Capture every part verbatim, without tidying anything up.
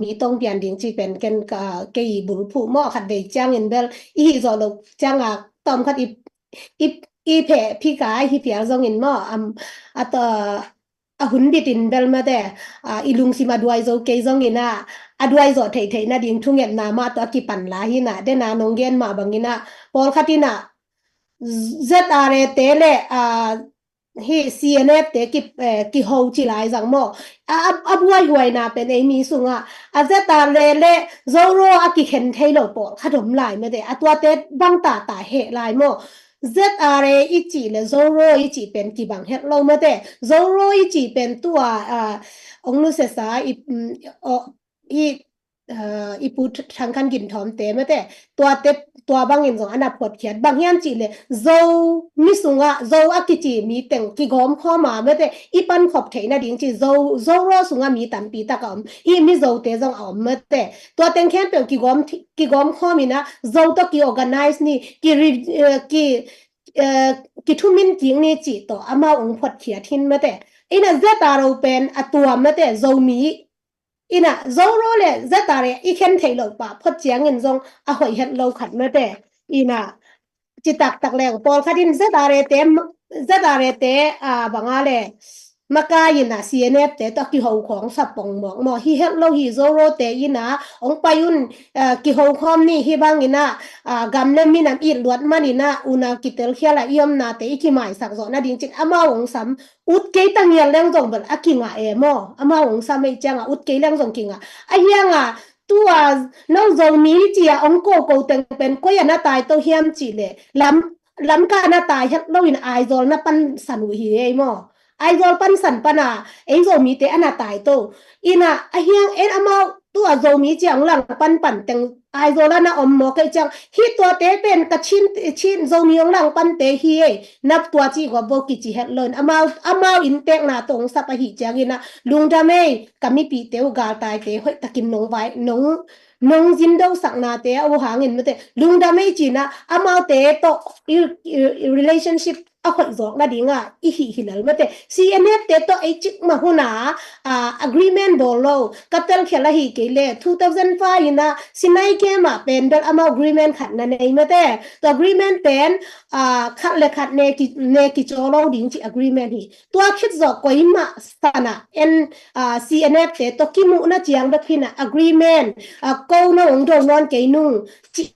mi tong pian ding ci pen ken ka, kei bulphuh maw, khat vei ciangin bel i hih zawh loh cianga tawm khat i, i, i pheh phika i hi pial zongin maw, am, a to, a hun bitin bel mate, a, i lungsim a duai zo kei zongin a, a duai zawh theihtheih nading thungetna mah tawh a kipan lai hi na, dena nong gen mah bangin a, pawlkhat in a, Z R A te le, a, hi C N F te ki, eh, kiho ci lai zang maw. A, a, a buaihuaina pen ei mi sunga, a Z R A le Zoro a kikhen thei lo pawlkhat om lai mate. A tuate bang tata heh lai maw. Z R A i cih le Zoro i cih pen kibang het lo mate. Zoro i cih pen tua, a, ong nusesa i, mm, o, i, a, i pu Thangkhan Ginthawmte mate. Tuate, tua bangin zong a na photkhiat. Bang hiam cih le Zo mi sunga, Zo a kici mi teng kigawm khawma mate. I pan khop theih nading ci Zo, Zoro sunga mi tampi taka om. I Mizote zong a om mate. Tua teng khempeuh kigawm thi-, kigawm khawm ina, Zo tawh ki organize ni, ki re-, eh, ki, eh, ki thumin kik ni cih tawh amau ong photkhiat hin mate. Ina Z R O pen a tuam mate, Zomi. Ina Zoro le Z R A i khen thei lo pa, phot ciangin zong a hoih het lo khat mate. Ina, ci taktak leng, pawlkhat in Z R A te, Z R A te, a, banga le, makai ina C N F te tawh kiho khawng sa pong mawk maw. Hi het lo hi Zoro te ina, ong pai un, a, kiho khawm ni hi bang ina, a, gam le minam it luat man ina, una kitel khial a i omna te i kimaisak zawh nading cin amau ong sam, ut kei ta ngial leng zong bel a kinga e maw. Amau ong sam ei cianga, ut kei leng zong kinga. A hianga, tua, no Zomi cia ong ko ko teng pen, koi a na tai to hiam cih le, lam, Lamka na tai het lo in Aizawl na pansan uh hi ei maw. Aizawl pansan pana, ei Zomite a na tai to. Ina, a hiang en amau tua Zomi cia ong lang panpan teng Aizawl a na om maw kei ciang. Hi tuate pen ka Chin, Chin Zomi ong lang pante hi ei. Nap tua ci gop bo kici het lo in. Amau, amau in tekna to ong sap ahi ciang ina. Lungdam ei, ka mipite uh galtaite hoih takin nong vai, nong, nong zindosaknate a uh hangin mate. Lungdam ei cina, amaute to i, i, i relationship a hoih zawk nadinga i hih hilal mate. C N F te tawh ei cikmah huna, a, agreement bawl lo, ka telkhial ahi kei le, two thousand five ina Sinai camp ah pen bel amau agreement khat na nei mate. Tua agreement pen, a, khat le khat ne ki, ne kicaw lo ding ci agreement hi. Tua khit zawh koimah sana en, a, C N F te tawh kimuhna ciang bek hina agreement, a, ko na ong do nawn kei nung, ci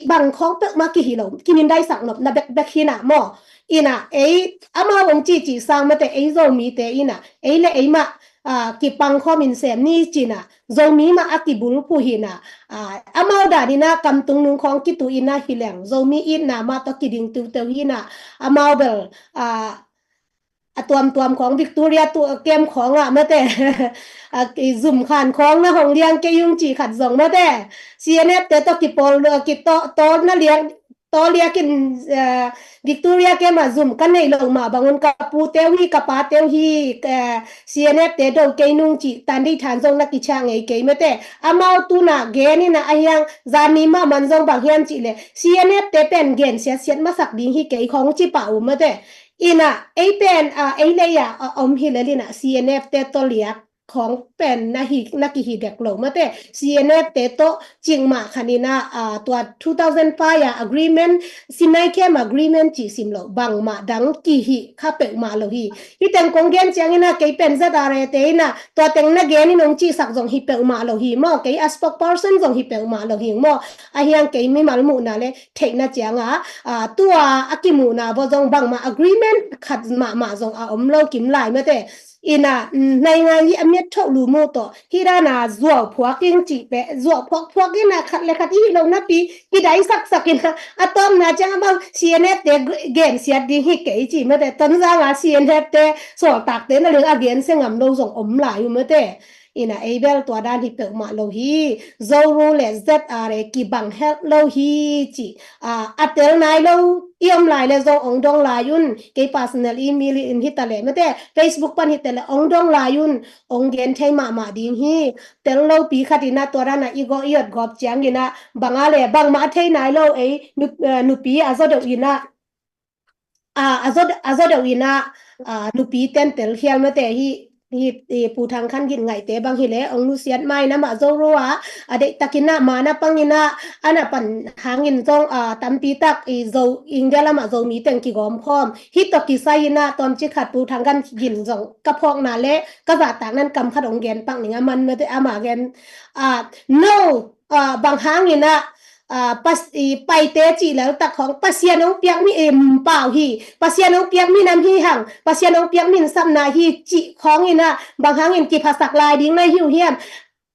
bang khawng peuhmah kihi lo, kinindaisak nopna bekbek hina maw. Ina, ei, amau ong cici sang mate, ei Zomite ina, ei le ei mah, a, kipang khawmin sem ni cina, Zomi mah a kibulphuh hina, a, amau dan ina kamtung nung khawng kitu ina hileng, Zomi itna mah tawh kiding tuteu hina, amau bel, a, a tuamtuam khawng Victoria tu kem khawng ah mate. A, ki zum khan khawng na hong liang kei ung ci khat zong mate. C N F te tawh kipawl, a, ki to, tawlna liang, tawliakin, a, Victoria kem ah zum ka nei lo mah bangun ka puteu hi, ka pateu hi, a, C N F te do kei nung ci tan dei than zong na kichia ngei kei mate. Amau tuna gen ina a hiang zani mah man zong bang hiam cih le C N F te pen gen siatsiat masak ding hi kei khawng ci pah uh mate. Ina, ei pen, a, ei lei a, a, om hi lel ina, C N F te tawh liak khawng pen na hi, na kihi dek lo mate. C N F te tawh cikmah khan ina, a, tua two thousand five a agreement, Sinai camp agreement ci sim lo, bangmah dang kihi kha peuhmah lo hi. Hi teng kong gen ciang ina, kei pen Z R A te ina, tua teng na gen in ong cisak zong hi peuhmah lo hi maw, kei a spokesperson zong hi peuhmah lo hi maw. A hiang kei mimal muhna le, theihna cianga, a, tua a kimuhna bo zong bangmah agreement khat mahmah zong a om lo kim lai mate. Ina, mm, naingan i a miat thoh lu mu tawh, hi dana zuau phuak ing cih peh, zuau phuak phuak ina khat le khat i hih lo napi, i daisaksak ina, a tawpna ciang amau C N F te g-, gensiat ding hi kei ci mate, Tonzang a C N F te sawltakte na ling a gensia ngam lo zong om lai uh mate. Ina ei bel tua dan hi peuhmah lo hi, Zoro le Z R A kibang het lo hi ci, a, a tel nai lo, i om lai le zong ong dong lai un, kei personal email in hi ta le mate, Facebook pan hi ta le ong dong lai un, ong gen thei mahmah ding hi, tel lo pi khat ina tua dana i go i ot gawp ciang ina, banga le bangmah thei nai lo ei, nup-, eh, nupi a zaw deuh ina, a, a zaw, a zaw deuh ina, a, nupi ten tel khial mate hi, hi, i Pu Thang Khan Gin ngaihte bang hi leh ong nusiat mai na mah Zoro ah a deih takin ah mana pangin ah ana pan hangin zong a tampi tak i Zo India lamah Zomi teng kigawm khawm hi tawh kisai in ah tawmcik khat Pu Thang Khan Gin zong ka phawkna le ka zahtak nan kam khat ong gen pak ning a man mate ama gen a no a bang hangin ah a pas i Paite cih leltak khawng Pasian ong piak mi em pau hi Pasian ong piak mi nam hi hang Pasian ong piak mi sapna hi cih khawngin ah bang hangin kiphasak lai ding na hi uh hiam?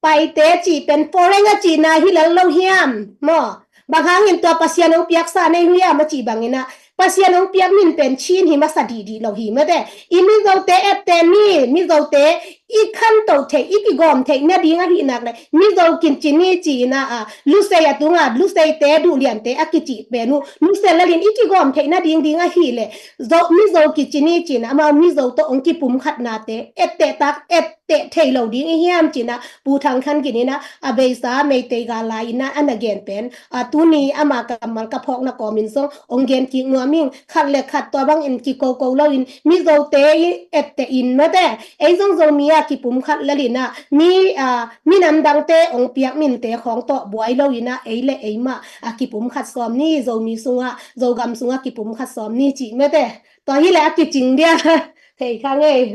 Paite cih pen foreign a cihna hi lel lo hiam maw? Bang hangin tua Pasian ong piaksa nei uh hiam a cih bangin ah Pasian ong piak min pen Chin hi masa dihdih lo hi mate. I Mizote ette ni Mizote i khantoh theih i kigawm theih nading ahih nak le Mizo kici ni ci-in ah a Lusei a tunga Luseite Duhliante a kici pen uh Lusei lalin i kigawm theih nading ding ahih le Zo Mizo kici ni ci-in ah amau Mizo tawh ong kipumkhatnate etteh tak etteh thei lo ding i hiam ci-in ah Pu Thang Khan Gin in ah a beisa Meitei gal lai in ah ana gen pen a tuni ama kammal ka phawkna kawmin zong ong gen kik nuam ing khat le khat tua bangin kikoko loin Mizote i etteh in mate ei zong Zomi a kipumkhat lel in ah mi a minam dangte ong piak minte khawng tawh buai lo in ah ei le ei mah a kipumkhat sawm ni Zomi sungah Zogam sungah kipumkhat sawm ni cih mate tua hi leh a kicing dia thei kha ngei.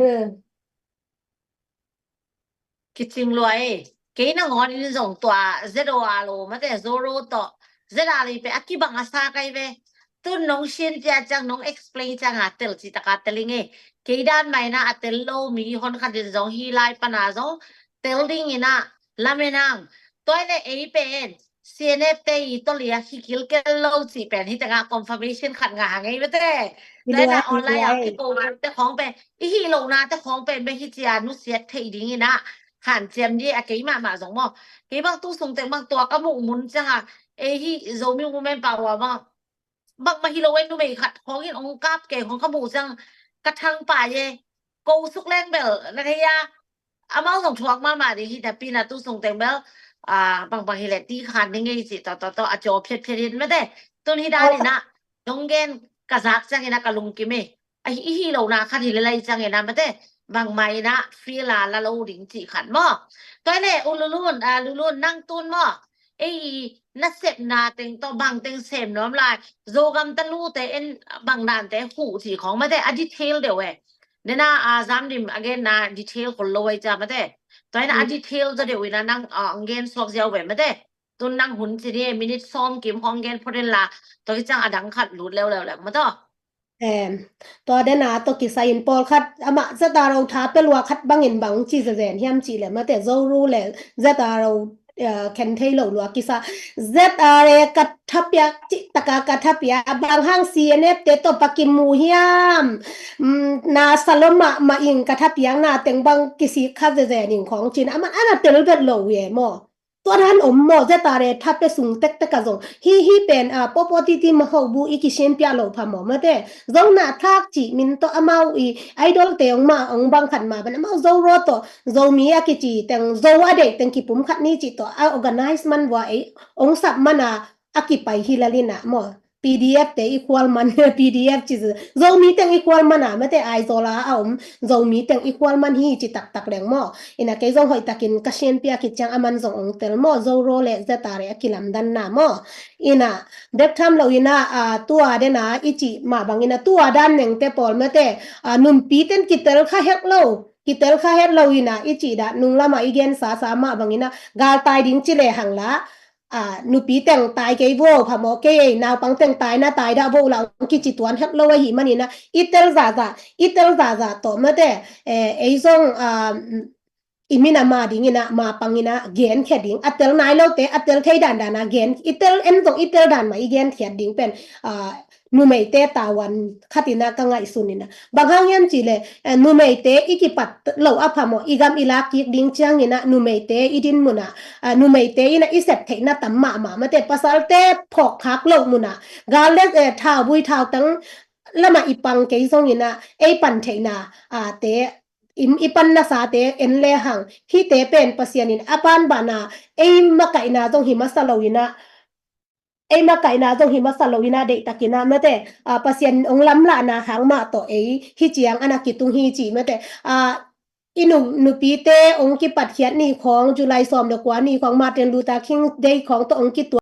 Kicing lua e. Kei nangawn in zong tua Z O R lo mate Zoro tawh Z R i pe a kibang a sa kai ve. Tun nong sin cia ciang nong explain ciang a tel ci taka tel ing e. Kei dan mai na a tel lo mi hon khat in zong hi lai pana zong tel ding in ah lamen ang. Tua i le ei pen C N F te i tawh lia hi kilkel lo cih pen hi tengah confirmation khat ngah hang ei mate. Tua i le online a kiko te khawng pen i hih lohna te khawng pen be hi cia nusiat theih ding in ah hanciam di a kei mahmah zong maw. Kei bang tu sung teng bang tua ka muh mun ciang a ei hi Zomi Women Power bang bangmah hi lo e numei khat khawngin ong kap kei khawng ka muh ciang ka thang pai e. Ko suk leng bel na thei a amau zong thuak mahmah ding hi napi na tu sung teng bel a bangbang hi le ti khan ding ei ci tawh tawh tawh a caw phiatphiat in mate tun hi dan in ah dong gen ka zak ciangin ah ka lungkim e. A hi i hi lo na khat hi le lai ciangin ah mate bangmah in ah feel a la lo ding cih khat maw. Tua i le u Lulun a Lulun nang tun maw ei nasepna teng tawh bang teng sem nuam lai Zogam talute en bang dante huh ci khawng mate a detail deuh e. Nena a zam dim a genna detail khol lo ai cia mate. Tua in a detail zaw deuh in a nang a ang gen suak ziau ve mate. Tun nang hun ci ni minute sawm kim khawng gen phot in la tua kiciang a dang khat lut leuleu leng mate. Em, tua dena tawh kisai in pawlkhat amah Z R O tha pe lua khat bangin bang ci zezen hiam cih le mate Zoro le Z R O eh, khen thei lo lua kisa Z R A ka thapiak cih taka ka thapiak bang hang C N F te tawh pakimu hiam na sa lo mahmah ing ka thapiakna teng bang kisik kha zezen ing khawng cin amah ana tel vet lo uh e maw. Tua dan om maw Z R A tha pe sung tektek a zong hi hi pen a pawpaw titi mahoh bu i kisianpiah lo pha maw mate. Zong na thak cih min tawh amau i idol te ong mah ong bang khat mah ban amau Zoro tawh Zomi a kici teng Zo a deih teng kipum khat ni cih tawh a organize man vua ei ong sap man a a kipai hi lalin ah maw. P D F te i khual man P D F ci Zomi teng i khual man a mate Aizawl a a om Zomi teng i khual man hi ci taktak leng maw. Ina kei zong hoih takin ka sianpia kiciang a man zong ong tel maw Zoro le Z R A a kilamdanna maw. Ina bek tham lo ina a tua dena i cih mah bang ina tua dan nengte pawl mate a numpi ten kitel kha het lo kitel kha het lo ina i cih dah nung lama i gensa sa mah bang ina galtai ding ci le hang la a nupi teng tai kei vo phamawh kei ei naupang teng tai na tai dah vo la ong kici tuan het lo ahi man ina i tel zahzah i tel zahzah tawh mate ei zong a i min a ma ding ina ma pang ina gen khe ding a tel nai lote a tel thei dan dan a gen i tel en zong i tel dan ma i gen khiat ding pen a numeite tawan khat ina ka ngaihsun ina bang hang hiam cih le numeite i kipat loh a phamawh i gam i lak kik ding ciang ina numeite i din mun a numeite ina i sep theihna tam mahmah mate pasalte phawk khak loh mun a gal le thau bui thau tang lama i pang kei zong ina ei pan theihna te i pan nasate en le hang hite pen Pasian in a pan bana ei makaihna zong hi masa lo ina ei makaihna zong hi masa lo ina deihtak ina mate a Pasian ong lamlahna hang mah tawh ei hi ciang ana kitung hi ci mate a i nu, nupite hong kipatkhiat ni khawng, July sawm le kua ni khawng Martin Luther King Day khawng tawh hong kituak